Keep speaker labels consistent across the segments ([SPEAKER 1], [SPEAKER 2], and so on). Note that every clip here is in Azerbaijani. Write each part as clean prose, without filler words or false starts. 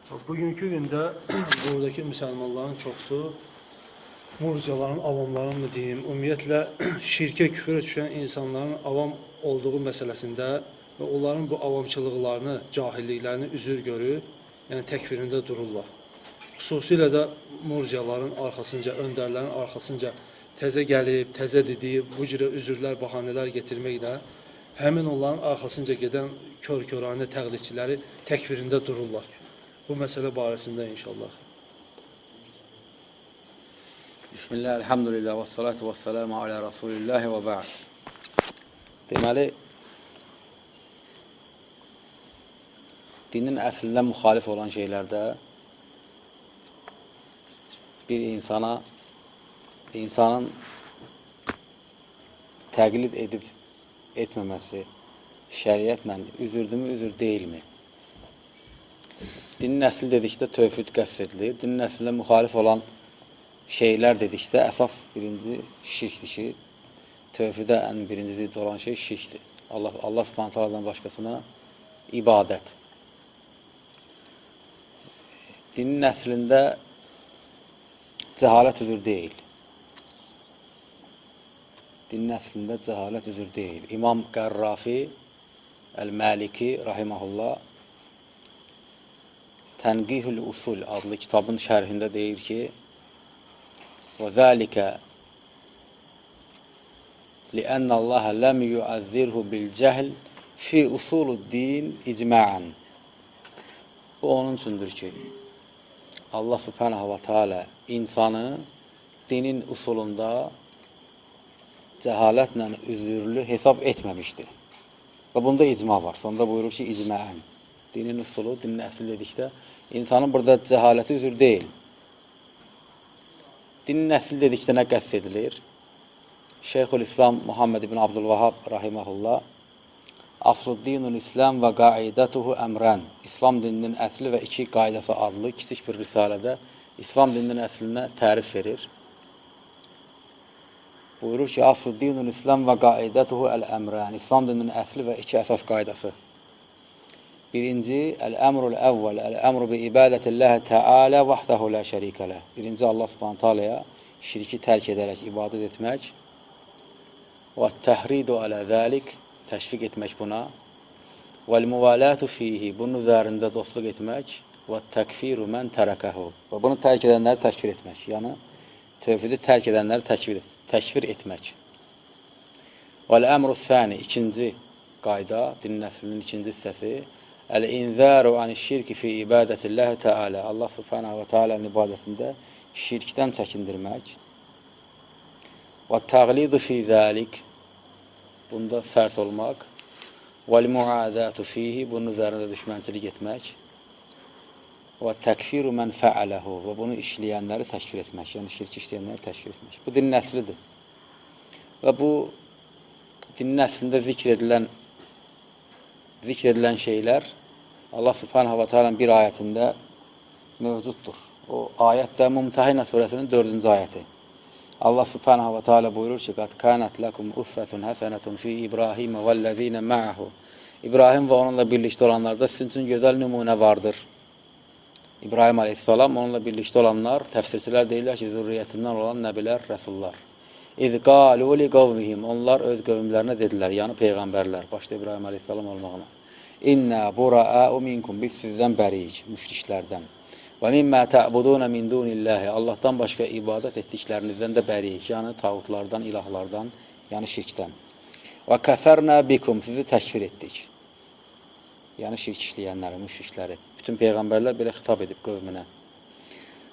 [SPEAKER 1] Bugünkü gündə buradakı müsəlmanların çoxu murciyaların, avamların mı deyim, ümumiyyətlə şirkə, küfrə düşən insanların avam olduğu məsələsində və onların bu avamçılıqlarını, cahilliklərini üzür görüb, yəni təkfirində dururlar. Xüsusilə də murciyaların arxasınca, öndərlərin arxasınca təzə gəlib, təzə dediyi bu cürə üzürlər, bahanələr getirməklə həmin onların arxasınca gedən kör-köranə təqlidçiləri təkfirində dururlar. Bu məsələ barəsində inşallah.
[SPEAKER 2] Bismillah, elhamdülillah, və salatu və selamu alə Rasulillah və ba'd. Deməli, dinin əslinə müxalif olan şeylərdə bir insana, insanın təqlid edib etməməsi şəriətlə üzürdümü, üzür deyilmi? Dinin əsli dedikdə tövhid qəsd edilir. Dinin əslinə müxalif olan şeylər dedikdə əsas birinci şirkdir ki, tövhidə ən birinci zidd olan şey şirkdir. Allah Subhanahu taaladan başqasına ibadət. Dinin əslində cəhalət üzür deyil. Dinin əslində cəhalət üzür deyil. İmam Qərrafi Əl-Məliki rahimehullah Tənqihül Usul adlı kitabın şərhində deyir ki: "Və zəlikə li'anna Allah ləm yu'azzirhu bil cəhl fi usulud-din icma'an." Bu onun üçündür ki, Allah Subhanahu və Teala insanı dinin usulunda cəhalətlə üzürlü hesab etməmişdi. Və bunda icma var. Sonda buyurur ki, icmaən. Dinin usulu, dinin əsli dedikdə insanın burada cəhaləti üzür deyil. Dinin əsli dedikdə nə qəsd edilir? Şeyxülislam Muhammed ibn Abdülvahhab rahimehullah Asluddinul İslam və qaidətuhu əmrən. İslam dininin əsli və iki qaydası adlı kiçik bir risalədə İslam dininin əslinə tərif verir. Buyurur ki, Asluddinul İslam və qaidətuhu əl-əmrən. İslam dininin əsli və iki əsas qaydası. Birinci, əl-əmrul əvvəl, əl-əmru bi ibadətilləhi təalə vahdahu la şərikə ləh. Birinci, Allah Subhanahu taalaya şirki tərk edərək ibadət etmək və təhridu alə zəlik, təşviq etmək buna, vəl-müvəlatu fihi, bunun üzərində dostluq etmək və təkfiru mən tərəkəhu və bunu tərk edənləri təkfir etmək, yəni tövhidi tərk edənləri təkfir etmək. Vəl-əmru səni, ikinci qayda, dinin əslinin ikinci hissəsi, Əl-inzəru ani-şirki fi ibadətilləhi təalə. Allah Subhanahu və Teala'nın ibadətində şirkdən çəkindirmək. Və təğlidu fi zəlik. Bunda sərt olmaq. Vəl-muadətu fihi. Bunun üzərində düşmənçilik etmək. Və təkfiru mən fəaləhu. Və bunu işləyənləri təkfir etmək. Yəni şirk işləyənləri təkfir etmək. Bu dinin əslidir. Və bu dinin əslində zikr edilən şeylər Allah Subhanahu və Teala'nın bir ayətində mövcuddur. O ayət də Mumtahinə surəsinin 4-cü ayəti. Allah Subhanahu və Teala buyurur ki: "Qad kanat lakum usvetun hasenetun fi İbrahim vellezine ma'ahu." İbrahim və onunla birlikdə olanlarda sizin üçün gözəl nümunə vardır. İbrahim əleyhissalam, onunla birlikdə olanlar, təfsirçilər deyirlər ki, zürriyyətindən olan nəbilər, rəsullar. İz qalu li qavmihim, onlar öz qövmlərinə dedilər, yəni peyğəmbərlər, başda İbrahim əleyhissalam olmaqla. İnna buraa'u minkum, biz sizdən bəriyik, müşriklərdən. Və mimma ta'buduna min dunillahi, Allahdan başqa ibadət etdiklərinizdən də bəriyik, yəni tağutlardan, ilahlardan, yəni şirkdən. Və kəfərna bikum, sizi təkfir etdik. Yəni şirk işləyənləri, müşrikləri. Bütün peyğəmbərlər belə xitab edib qövminə.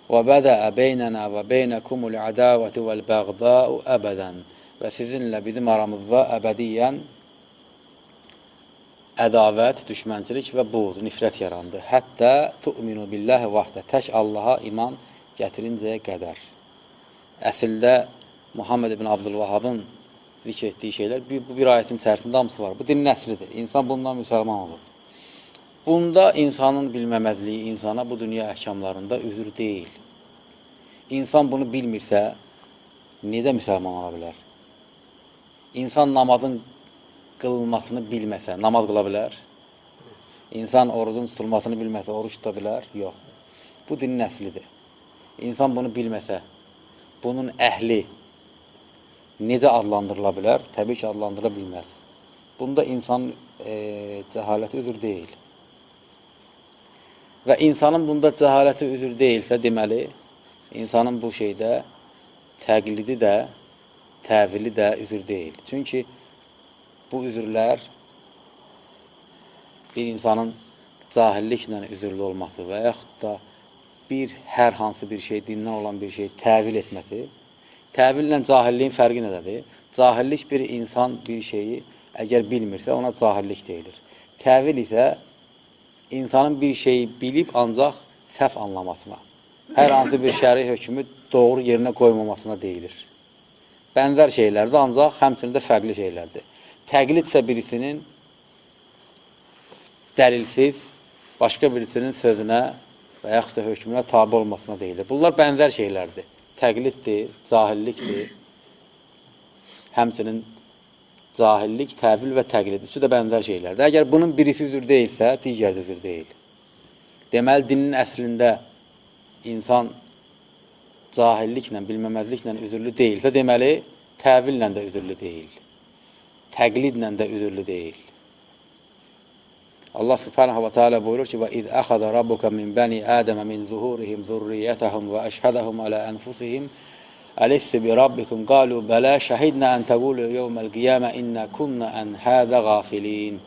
[SPEAKER 2] Və bədə beynənə və beynəkumul ədavətu vəl-bəğdâ'u əbədən. Və sizinlə bizim aramızda əbədiyyən ədavət, düşmənçilik və buğz, nifrət yarandı. Hətta tu'minu billahi vahdə, tək Allaha iman gətirincəyə qədər. Əslində Muhammed ibn Abdülvahhabın zikr etdiyi şeylər bu bir ayətin içərisində hamısı var. Bu dinin əslidir. İnsan bundan müsəlman olur. Bunda insanın bilməməzliyi insana bu dünya əhkamlarında üzür deyil. İnsan bunu bilmirsə, necə müsəlman ola bilər? İnsan namazın qılınmasını bilməsə, namaz qıla bilər? İnsan orucun tutulmasını bilməsə oruç tuta bilər? Yox. Bu dinin əslidir. İnsan bunu bilməsə, bunun əhli necə adlandırıla bilər? Təbii ki, adlandıra bilməz. Bunda insanın cəhaləti üzr deyil. Və insanın bunda cəhaləti üzr deyilsə, deməli, insanın bu şeydə təqlidi də, təvili də üzr deyil. Çünki bu üzrlər bir insanın cahilliklə üzrlü olması və yaxud da bir hər hansı bir şey, dindən olan bir şey təvil etməsi, təvillə cahilliyin fərqi nədədir? Cahillik bir insan bir şeyi əgər bilmirsə, ona cahillik deyilir. Təvil isə insanın bir şeyi bilib ancaq səhv anlamasına, hər hansı bir şəri hökmü doğru yerinə qoymamasına deyilir. Bənzər şeylərdir, ancaq həmçinin də fərqli şeylərdir. Təqlid isə birisinin dəlilsiz, başqa birisinin sözünə və yaxud da hökmünə tabi olmasına deyilir. Bunlar bənzər şeylərdir. Təqliddir, cahillikdir. Həmçinin cahillik, təvil və təqlid. Üçü də bənzər şeylərdir. Əgər bunun birisi üzr deyilsə, digəri də üzr deyil. Deməli, dinin əslində insan cahilliklə, bilməməzliklə üzrlü deyilsə, deməli, təvillə də üzrlü deyil. Təqlidlə də üzrlü deyil. Allah Subhanahu və Teala buyurur ki: "Və iz əxəzə rabbuka min bani Adama min zuhurihim zurriyyətəhum və əşhədəhum alə ənfusihim Əlestü bi rabbikum qalu bələ şəhidnə ən təqulu yevməl qiyamə innə kunnə ən həzə qafilin."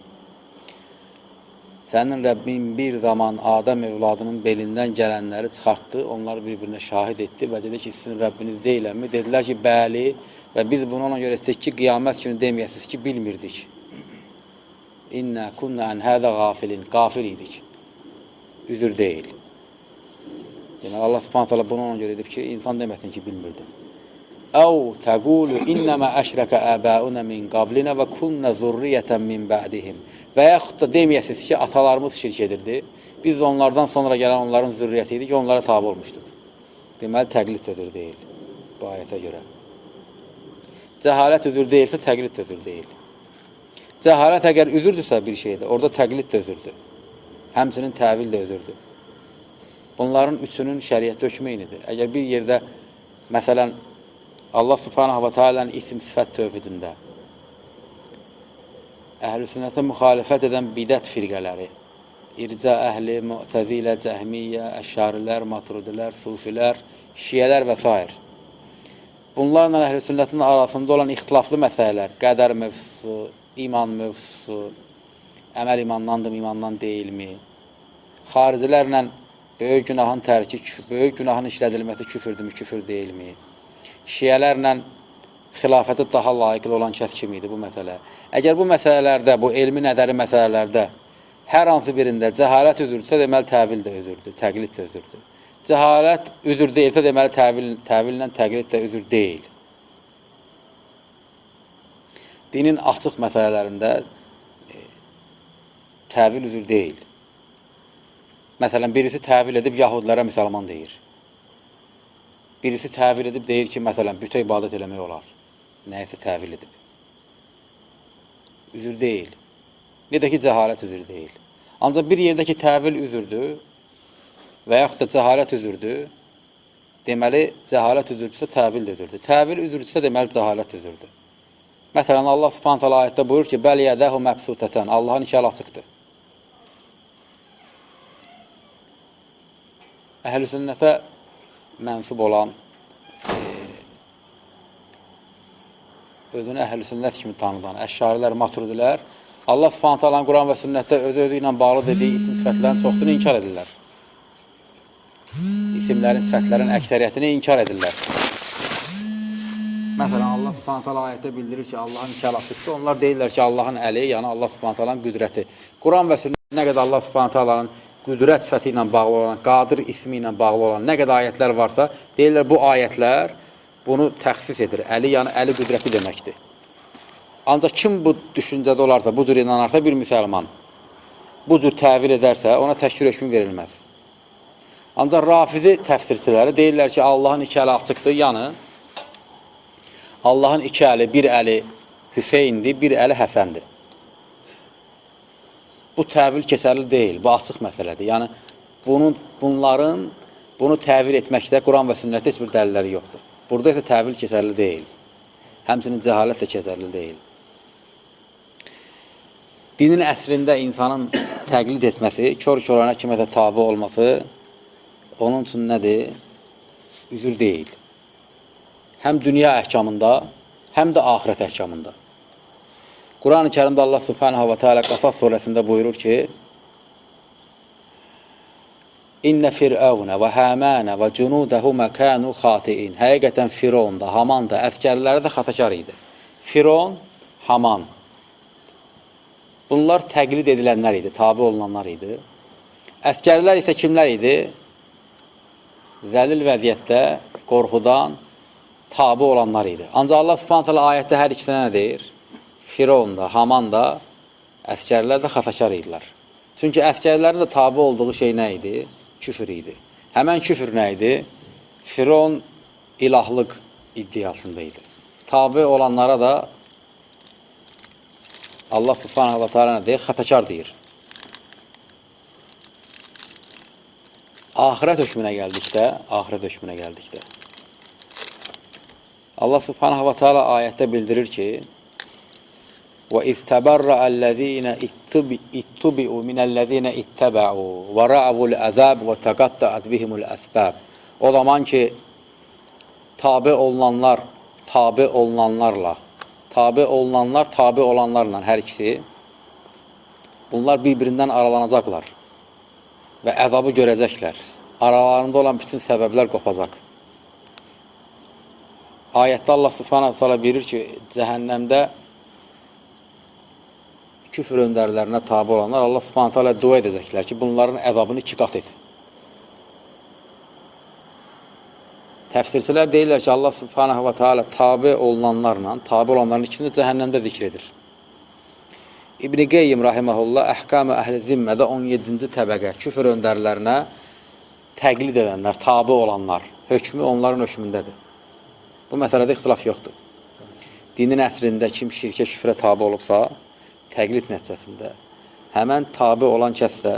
[SPEAKER 2] Sənin Rəbbin bir zaman Adəm övladının belindən gələnləri çıxartdı, onları bir-birinə şahid etdi və dedi ki, sizin Rəbbiniz deyiləmmi? Dedilər ki, bəli, və biz bunu ona görə etdik ki, qiyamət günü deməyəsiniz ki, bilmirdik. İnnə kunnə ən həzə qafilin, qafil idik. Üzür deyil. Deməli, Allah Subhanahu taala bunu ona görə edib ki, insan deməsin ki, bilmirdim. Əv təqulu innəmə əşrəkə əbəunə min qablinə və kunnə zurriyyətən min bə'dihim. Və yaxud da deməyəsiniz ki, atalarımız şirk edirdi. Biz onlardan sonra gələn onların zürriyyəti idik, onlara tabi olmuşduq. Deməli, təqlid də üzr deyil bu ayətə görə. Cəhalət üzr deyilsə, təqlid də üzr deyil. Cəhalət əgər üzürdürsə bir şeydə, orada təqlid də üzürdür. Həmçinin təvil də üzürdür. Bunların üçünün şəriətdə hökmü eynidir. Əgər bir yerdə, məsələn, Allah Subhanahu və Teala'nın isim sifət tövhidində əhl-i sünnətə müxalifət edən bidət firqələri, irca əhli, mu'təzilə, cəhmiyyə, əşşarilər, matrudilər, sufilər, şiyələr və s. Bunlarla əhl-i sünnətin arasında olan ixtilaflı məsələlər, qədər mövzusu, iman mövzusu, əməl imandandır, imandan deyilmi, xaricilərlə böyük günahın tərki, böyük günahın işlədilməsi küfürdürmü, küfür deyilmi, şiyələrlə xilafətə daha layiqli olan kəs kim idi bu məsələ? Əgər bu məsələlərdə, bu elmi nəzəri məsələlərdə hər hansı birində cəhalət üzürdürsə, deməli təvil də üzürdür, təqlid də üzürdür. Cəhalət üzür deyilsə, deməli təvillə təqlid də üzür deyil. Dinin açıq məsələlərində təvil üzür deyil. Məsələn, birisi təvil edib yahudilərə müsəlman deyir. Birisi təvil edib deyir ki, məsələn, bütə ibadət eləmək olar. Nəyisə təvil edib. Üzür deyil. Necə ki, cəhalət üzür deyil. Ancaq bir yerdə ki, təvil üzürdür və yaxud da cəhalət üzürdür, deməli, cəhalət üzürdürsə, təvil də üzürdür. Təvil üzürdürsə, deməli, cəhalət üzürdür. Məsələn, Allah Subhanahu taala ayətdə buyurur ki, bəl yədəhu məbsutətən, Allahın iki əli açıqdır. Əhl-i sünnətə mənsub olan, özünü əhl-i sünnət kimi tanıdan əşşarilər, matrudilər, Allah Subhanahu taalanın Quran və sünnətdə özü-özü ilə bağlı dediyi isim sifətlərin çoxsunu inkar edirlər. İsimlərin, sifətlərin əksəriyyətini inkar edirlər. Məsələn, Allah Subhanahu taala ayətdə bildirir ki, Allahın iki əli açıqdır. Onlar deyirlər ki, Allahın əli, yəni Allah Subhanahu taalanın qüdrəti. Quran və sünnət nə qədər Allah Subhanahu taalanın qüdrət sifəti ilə bağlı olan, qadir ismi ilə bağlı olan nə qədər ayətlər varsa, deyirlər bu ayətlər bunu təxsis edir. Əli, yəni əli qüdrəti deməkdir. Ancaq kim bu düşüncədə olarsa, bu cür inanarsa bir müsəlman, bu cür təvil edərsə, ona təkfir hökmü verilməz. Ancaq rafizi təfsirçiləri deyirlər ki, Allahın iki əli açıqdır, yəni Allahın iki əli, bir əli Hüseyndir, bir əli Həsəndir. Bu təvil keçərli deyil, bu açıq məsələdir. Yəni, bunu təvil etməkdə Quran və sünnətdə heç bir dəlilləri yoxdur. Burada isə təvil keçərli deyil. Həmçinin cəhalət də keçərli deyil. Dinin əslində insanın təqlid etməsi, kör-körənə kiməsə tabi olması onun üçün nədir? Üzür deyil. Həm dünya əhkamında, həm də axirət əhkamında. Quran-ı Kərimdə Allah Subhanahu və Teala Qasas surəsində buyurur ki: İnnə Firəvnə və Həmənə və cunudəhumə kənu xatiin. Həqiqətən Firon da, Haman da, əskərləri də xatakar idi. Firon, Haman. Bunlar təqlid edilənlər idi, tabi olunanlar idi. Əskərlər isə kimlər idi? Zəlil vəziyyətdə, qorxudan tabi olanlar idi. Ancaq Allah Subhanahu taala ayətdə hər ikisinə nə deyir? Firon da, Haman da, əskərlər də xatakar idilər. Çünki əskərlərin də tabi olduğu şey nə idi? Küfür idi. Həmən küfür nə idi? Firon ilahlıq iddiasında idi. Tabi olanlara da Allah Subhanahu və Teala nə deyir? Xatakar deyir. Axirət hökmünə gəldikdə, Allah Subhanahu və Teala ayətdə bildirir ki: Və iz təbərrəəl-ləzīnə ittubi'u minəl-ləzīnə ittəbə'u və rə'əvul əzəb və təqattəət bihimul əsbəb. O zaman ki, tabi olunanlar, tabi olanlarla hər ikisi, bunlar bir-birindən aralanacaqlar və əzabı görəcəklər. Aralarında olan bütün səbəblər qopacaq. Ayətdə Allah Subhanahu taala buyurur ki, cəhənnəmdə küfr öndərlərinə tabi olanlar Allah Subhanahu taala dua edəcəklər ki, bunların əzabını iki qat et. Təfsirçilər deyirlər ki, Allah Subhanahu və taala tabi olunanlarla, tabi olanların ikisini cəhənnəmdə zikr edir. İbn-i Qeyyim rahiməhullah Əhkam-ı Əhl-i Zimmədə 17-ci təbəqə küfr öndərlərinə təqlid edənlər, tabi olanlar, hökmü onların hökmündədir. Bu məsələdə ixtilaf yoxdur. Dinin əslində kim şirkə, küfrə tabi olubsa, təqlid nəticəsində həmən tabi olan kəssə,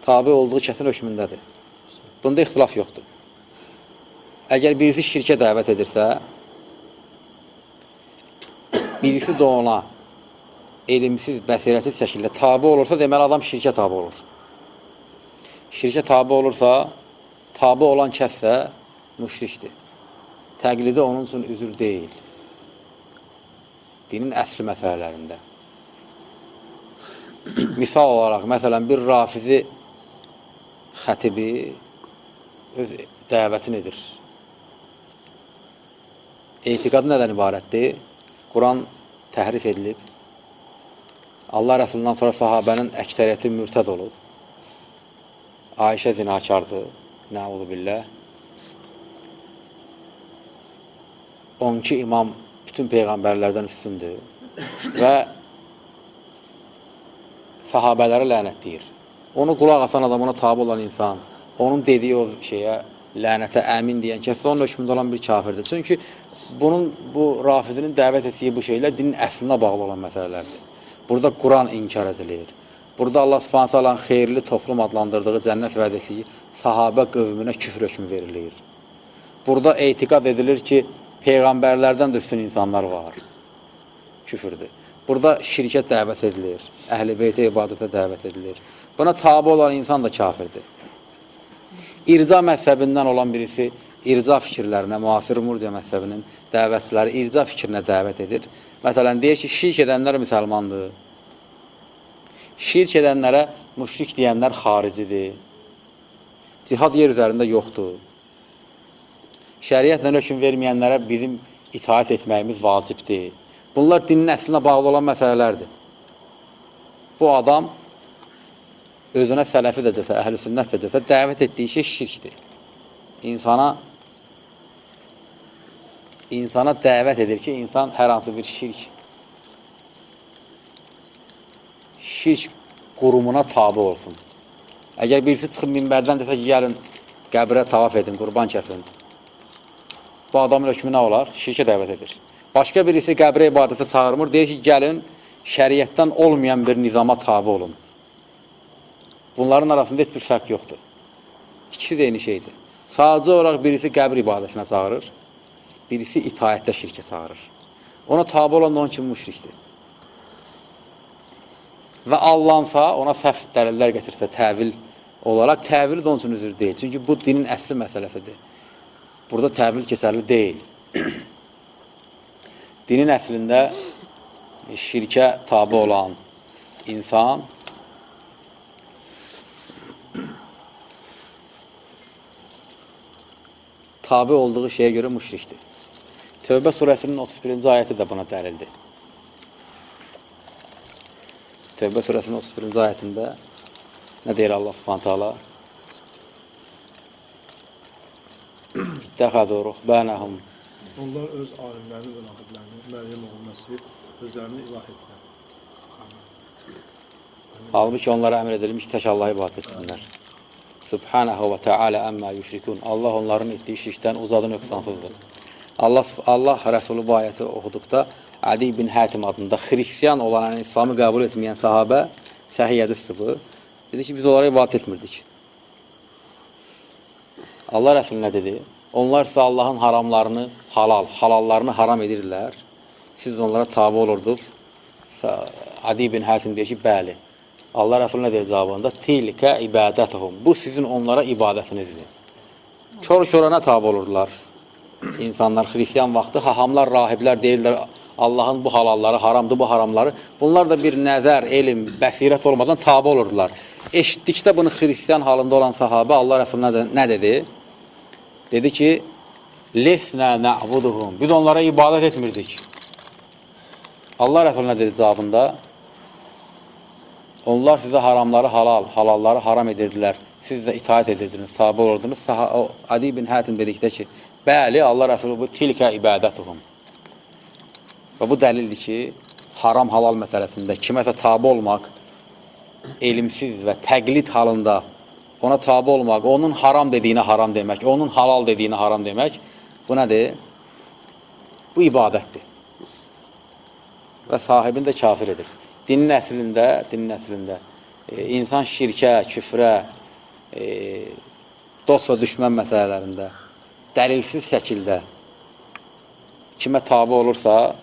[SPEAKER 2] tabi olduğu kəsin hökmündədir. Bunda ixtilaf yoxdur. Əgər birisi şirkə dəvət edirsə, birisi də ona elmsiz, bəsirətsiz şəkildə tabi olursa, deməli adam şirkə tabi olur. Şirkə tabi olursa, tabi olan kəssə müşrikdir. Təqlidi onun üçün üzür deyil. Dinin əsli məsələlərində. Misal olaraq, məsələn, bir rafizi xətibi öz dəvətini edir. Etiqadı nədən ibarətdir? Quran təhrif edilib. Allah Rəsulundan sonra sahabənin əksəriyyəti mürtəd olub. Ayşə zinakardır. Nəuzubillah. 12 imam bütün peyğəmbərlərdən üstündür və sahabələrə lənət deyir. Onu qulaq asan adam, ona tabi olan insan, onun dediyi o şeyə, lənətə əmin deyən kəs onun hökmündə olan bir kafirdir. Çünki bu rafizinin dəvət etdiyi bu şeylər dinin əslinə bağlı olan məsələlərdir. Burada Quran inkar edilir. Burada Allah Subhanahu taalanın xeyirli toplum adlandırdığı, cənnət vəd etdiyi sahabə qövmünə küfr hökmü verilir. Burada etiqad edilir ki, peyğəmbərlərdən də üstün insanlar var. Küfürdür. Burada şirkə dəvət edilir, əhl-i beytə ibadətə dəvət edilir. Buna tabi olan insan da kafirdir. İrca məzhəbindən olan birisi irca fikirlərinə, müasir Murciə məzhəbinin dəvətçiləri irca fikrinə dəvət edir. Məsələn, deyir ki, şirk edənlər müsəlmandır. Şirk edənlərə müşrik deyənlər xaricidir. Cihad yer üzərində yoxdur. Şəriətlə hökm verməyənlərə bizim itaət etməyimiz vacibdir. Bunlar dinin əslinə bağlı olan məsələlərdir. Bu adam özünə sələfi də desə, əhl-i sünnət də desə, dəvət etdiyi şey şirkdir. İnsana dəvət edir ki, insan hər hansı bir şirk qurumuna tabi olsun. Əgər birisi çıxıb minbərdən desə ki, gəlin qəbrə tavaf edin, qurban kəsin. Bu adamın hökmü nə olar? Şirkə dəvət edir. Başqa birisi qəbrə ibadətə çağırmır, deyir ki, gəlin şəriətdən olmayan bir nizama tabi olun. Bunların arasında heç bir fərq yoxdur. İkisi də eyni şeydir. Sadəcə olaraq birisi qəbir ibadətinə çağırır, birisi itaətdə şirkə çağırır. Ona tabi olan da onun kimi müşrikdir. Və allansa, ona səhv dəlillər gətirsə təvil olaraq, təvili də onun üçün üzr deyil. Çünki bu dinin əsli məsələsidir. Burada təvil keçərli deyil. Dinin əslində şirkə tabi olan insan tabi olduğu şeyə görə müşrikdir. Tövbə surəsinin 31-ci ayəti də buna dəlildir. Tövbə surəsinin 31-ci ayətində nə deyir Allah Subhanahu taala? İttəxəzu ruhbanahum.
[SPEAKER 1] Onlar öz alimlərini və rahiblərini, Məryəm oğlu Məsih özlərini ilah etdilər.
[SPEAKER 2] Halbuki onlara əmr edilmiş tək Allah'a ibadət etsinlər. Subhanahu və Teala əmmə yüşrikun. Allah onların etdiyi şirkdən uzadı nöqsansızdır. Allah Rəsulü bu ayəti oxuduqda Adi bin Hətim adında xristiyan olan, yəni İslamı qəbul etməyən sahabə, səhih hədisdir bu. Dedi ki, biz onlara ibadət etmirdik. Allah Rəsulü nə dedi? Onlar sizə Allahın haramlarını halal, halallarını haram edirdilər. Siz onlara tabi olurdunuz. Adi bin Hətim deyir ki, bəli. Allah Rəsulü nə deyir cavabında? Tilkə ibadətuhum. Bu sizin onlara ibadətinizdir. Kor-korana tabi olurdular. İnsanlar xristiyan vaxtı, hahamlar, rahiblər deyirlər Allahın bu halalları haramdır, bu haramları. Bunlar da bir nəzər, elm, bəsirət olmadan tabi olurdular. Eşitdikdə bunu xristiyan halında olan sahabə Allah Rəsulü nə dedi? Dedi ki, lesnə nə'buduhum. Biz onlara ibadət etmirdik. Allah Rəsulü nə dedi cavabında? Onlar sizə haramları halal, halalları haram edirdilər. Siz də itaət edirdiniz, tabi olurdunuz. Adi bin Hətim dedikdə ki, bəli, Allah Rəsulü bu tilkə ibadətuhum. Və bu dəlildir ki, haram halal məsələsində kiməsə tabi olmaq, elmsiz və təqlid halında ona tabi olmaq, onun haram dediyinə haram demək, onun halal dediyinə haram demək, bu nədir? Bu ibadətdir. Və sahibini də kafir edir. Dinin əslində insan şirkə, küfrə, dost və düşmən məsələlərində dəlilsiz şəkildə kimə tabi olursa,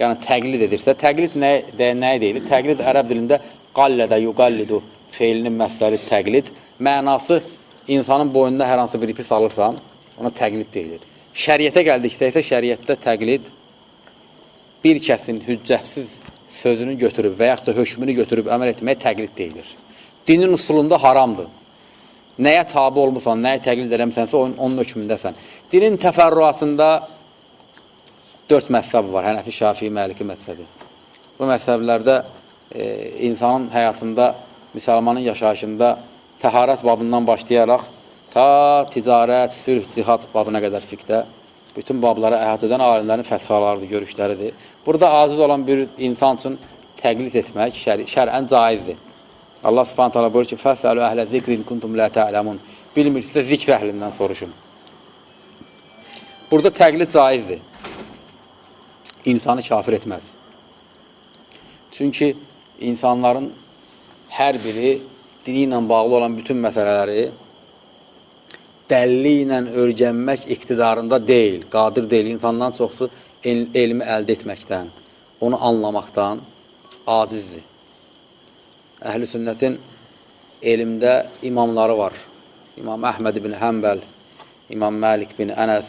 [SPEAKER 2] yəni təqlid edirsə, təqlid nəyə deyilir? Təqlid ərəb dilində qallədə yuqallidu feilinin məsəli təqlid. Mənası insanın boynuna hər hansı bir ipi salırsan, ona təqlid deyilir. Şəriətə gəldikdə isə şəriətdə təqlid bir kəsin hüccətsiz sözünü götürüb və yaxud da hökmünü götürüb əməl etməyə təqlid deyilir. Dinin usulunda haramdır. Nəyə tabi olmusan, nəyə təqlid eləmisənsə onun hökmündəsən. Dinin təfərrüatında 4 məzhəb var. Hənəfi, Şafii, Məliki məzhəbi. Bu məzhəblərdə insanın həyatında, müsəlmanın yaşayışında təharət babından başlayaraq ta ticarət, sülh, cihad babına qədər fiqhdə bütün bablara əhatə edən alimlərin fətvalarıdır, görüşləridir. Burada aciz olan bir insan üçün təqlid etmək şərən caizdir. Allah Subhanahu taala buyurur ki: "Fəsəlu əhlə zikri in kuntum la ta'lamun." Bilmirsinizsə zikr əhlindən soruşun. Burada təqlid caizdir. İnsanı kafir etməz. Çünki insanların hər biri dini ilə bağlı olan bütün məsələləri dəlli ilə öyrənmək iqtidarında deyil, qadir deyil. İnsandan çoxsu elmi əldə etməkdən, onu anlamaqdan acizdir. Əhl-i sünnətin elmdə imamları var. İmam Əhməd ibn Həmbəl, İmam Məlik bin Ənəs,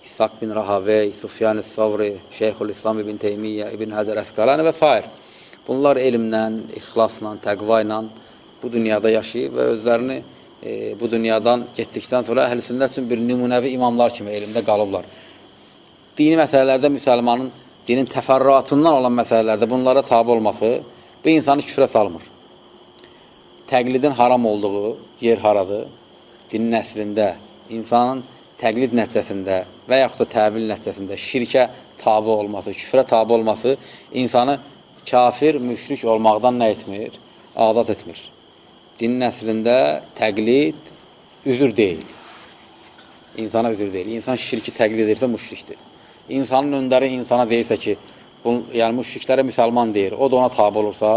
[SPEAKER 2] İshak bin Rahavey, Sufyan-ı Savri, Şeyxülislam ibn Teymiyyə, İbn Həcər Əsqalani və s. Bunlar elmlə, ixlasla, təqva ilə bu dünyada yaşayıb və özlərini bu dünyadan getdikdən sonra əhl-i sünnət üçün bir nümunəvi imamlar kimi elmdə qalıblar. Dini məsələlərdə müsəlmanın dinin təfərrüatından olan məsələlərdə bunlara tabi olması bu insanı küfrə salmır. Təqlidin haram olduğu yer haradır? Dinin əslində, insanın təqlid nəticəsində və yaxud da təvil nəticəsində şirkə tabi olması, küfrə tabi olması insanı kafir, müşrik olmaqdan nə etmir? Azad etmir. Dinin əslində təqlid üzür deyil. İnsana üzür deyil. İnsan şirki təqlid edirsə müşrikdir. İnsanın öndəri insana deyirsə ki, yəni müşriklərə müsəlman deyir, o da ona tabi olursa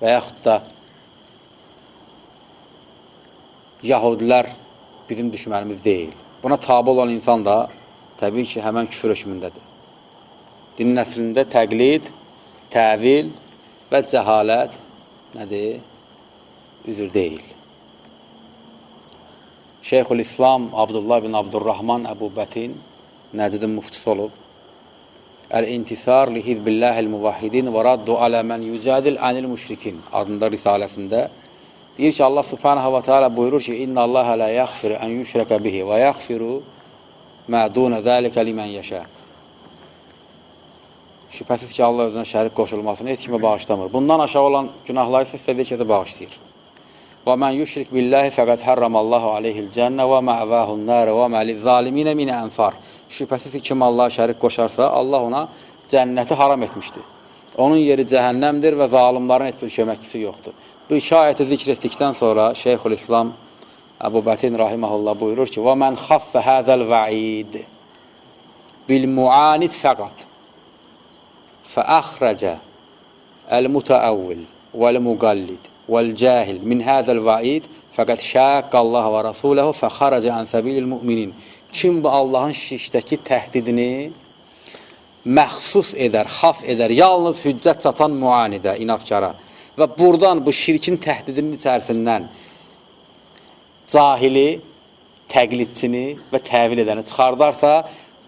[SPEAKER 2] və yaxud da Yahudilər bizim düşmənimiz deyil. Buna tabi olan insan da təbii ki, həmən küfür hökmündədir. Dinin əslində təqlid, təvil və cəhalət nədir? Üzür deyil. Şeyxülislam Abdullah bin Abdurrahman Əbu Bətin Nəcdin müftüsü olub. Əl-İntisar li hizbillahil muvahhidin və raddu alə mən yücadil anil müşrikin adında risaləsində deyir ki, Allah Subhanahu və Teala buyurur ki, İnna Allaha la yaghfiru an yushraka bihi və yaghfiru ma duna zalika limen yasha. Şübhəsiz ki, Allah özünə şərik qoşulmasını heç kimə bağışlamır. Bundan aşağı olan günahları isə istədiyi kəsə bağışlayır. Və mən yüşrik billahi fəqad harramallahu aleyhi'l cənnə və ma'vahun nar və ma lizzalimin min ensar. Şübhəsiz ki, kim Allaha şərik qoşarsa, Allah ona cənnəti haram etmişdir. Onun yeri cəhənnəmdir və zalimların heç bir köməkçisi yoxdur. Bu iki ayəti zikr etdikdən sonra Şeyxülislam Əbu Bətin rahimehullah buyurur ki: "Və mən xassa hazal va'id bil muanid fəqat فأخرج المتأول والمقلد والجاهل من هذا الوعيد فقد شاق الله ورسوله فخرج عن سبيل المؤمنين. Kim bu Allahın şirkdəki təhdidini məxsus edər, xas edər, yalnız hüccət çatan müanidə, inadkara və buradan bu şirkin təhdidinin içərisindən cahili, təqlidçini və təvil edəni çıxardarsa,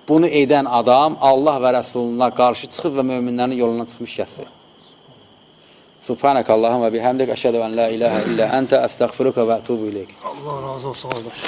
[SPEAKER 2] bunu edən adam Allah və Rəsuluna qarşı çıxıb və möminlərin yolundan çıxmış kəsdir. Subhanəkə Allahumma bihamdik, əşhədu ən la ilahə illə əntə, əstəğfiruka və ətubu ileyk.
[SPEAKER 1] Allah razı olsun qardaş.